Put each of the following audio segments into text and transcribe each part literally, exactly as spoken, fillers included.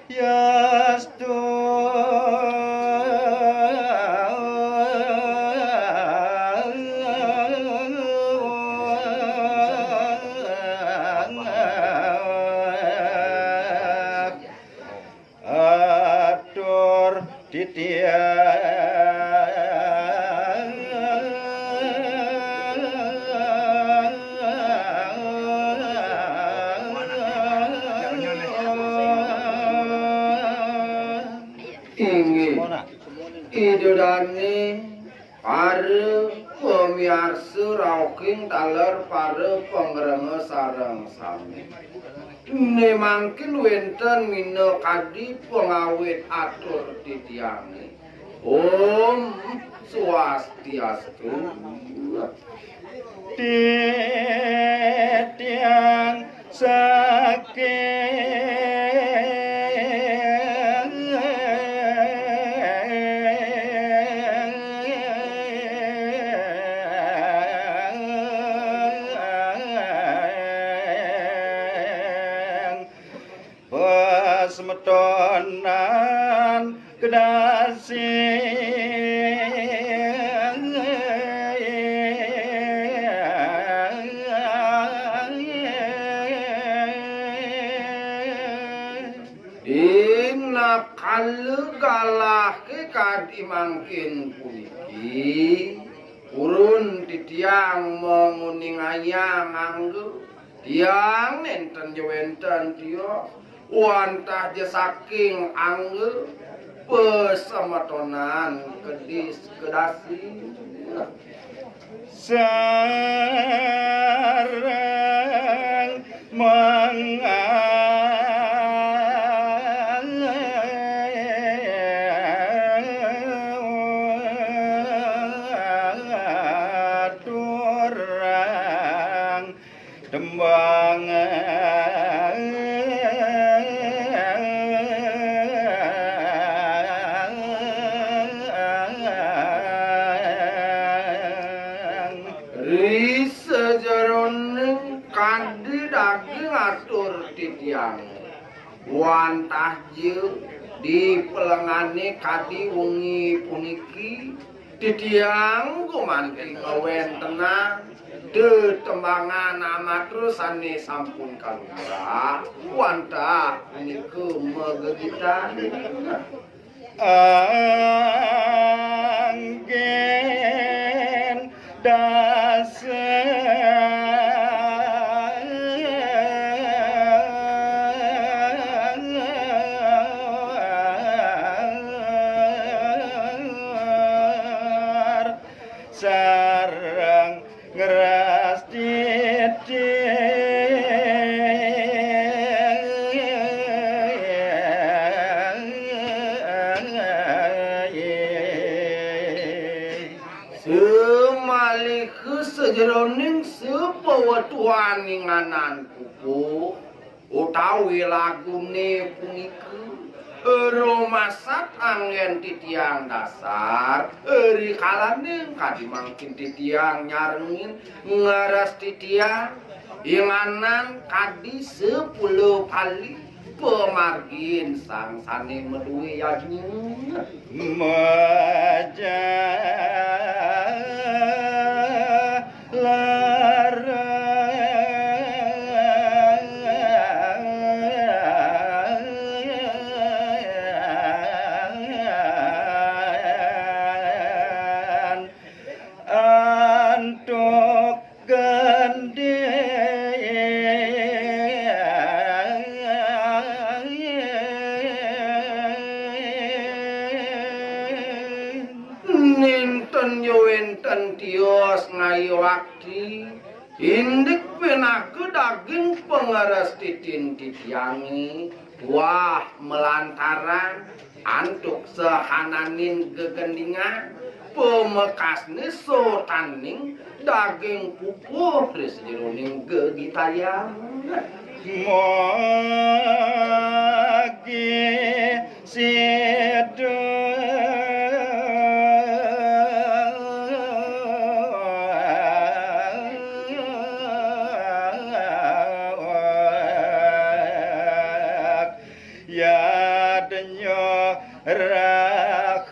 Yastu. Atur titiang. Inggih. Ida dane para pamiarsa rauhing taler para pangrenga sareng sami. Ne mangkin wenten minakadi pangawit atur titiange. Om Swastiastu. Titiang saking pasemetonan kedasi. Dina kala galahe kadi mangkin puniki, purun titiang manguningayang angga. Tiang nenten ja wenten tios, wantah ja saking angga pasemetonan kedis kedasi. Sareng mangaturang tembang. Ri sajeroning kadi daging atur titiang, wantah ja di pelengane kadi wengi puniki, titiang gumanti kawentenan tetembangan amatur sane sampun kalumrah, wantah punika magegitan. Anggen dasar sareng ngrastiti. Samaliha sajeroning sapawetuaning anan pupuh utawi lagune punika, rumasat anggen titiang dasar, ri kalaning kadi mangkin titiang nyarengin ngrastitiang inganan kadi sepuluh kali pamargin sang sane madue yadnya. Maja laran antuk gandeng. Nenten ya wenten tios ngayu akti, indik pinaka daging pangrestitin titiange, wah malantaran antuk sahananing gegendingan, pamekasne sotaning daging pupuh ri sajeroning gegitayan. Mogi sida Yadnya rahayu.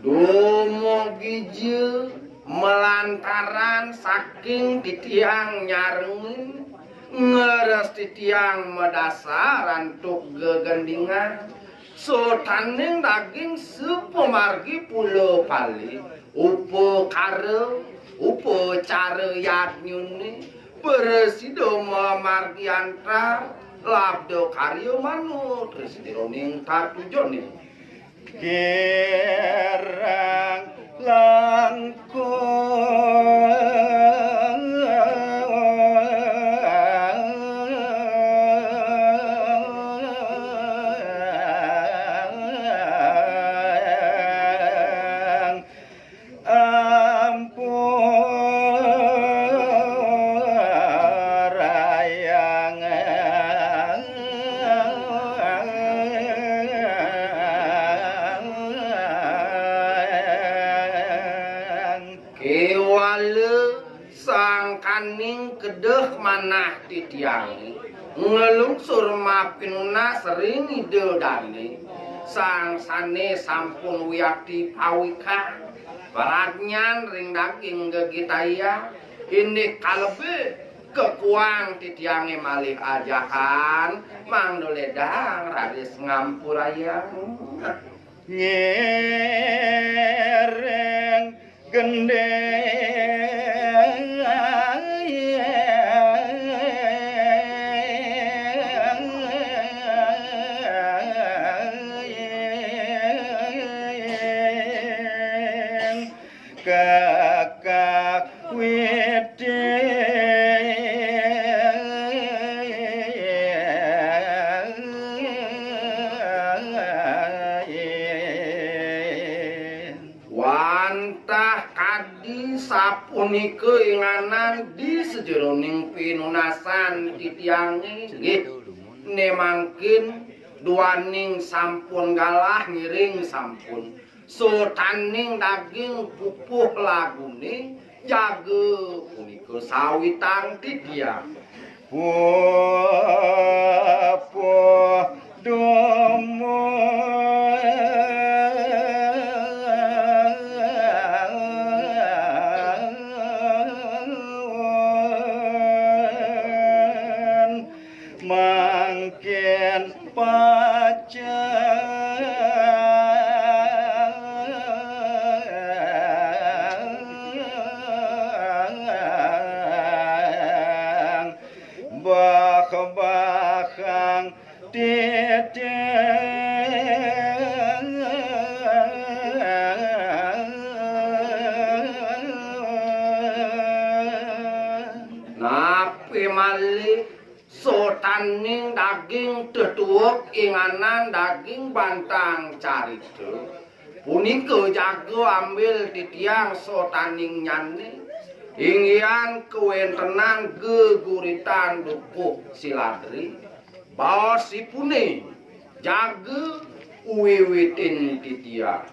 Dumugi ja malantaran saking titiang nyarengin, ngleres titiang madasar antuk gegendingan, sotaning daging sapamargi pula pali, upakara, upacara yadnyane, prasida mamargi antar, labda karya manut, ring sajeroning tatujane. Kirang langkung. Ampurayang. Kéwala sangkaning kedeh manah titiangé, nglungsur mapinunas ring Ida Dané, sang sané sampun wiakti pawikan, pradnyan ring daging gegitayang, indik kalebih kekuang titiangé malih ajahan, mangda ledang raris ngampurayang. Ngiring gending. Kakawitin. Wantah kadi sapunika inganan di sajeroning pinunasan titiangé, nggih, né mangkin duaning sampun galah ngiring sampun. Sotaning daging pupuh laguné jaga punika sawitang titiang. Pupuh dumun. Mangkin pacang bahbahang titiang. Napi malih sotaning daging tetuek inganan daging bantang carita. Punika jaga ambil titiang sotaningnyané, inggihan kawéntenan geguritan dukuh siladri, baosipuné jaga wiwitin titiang.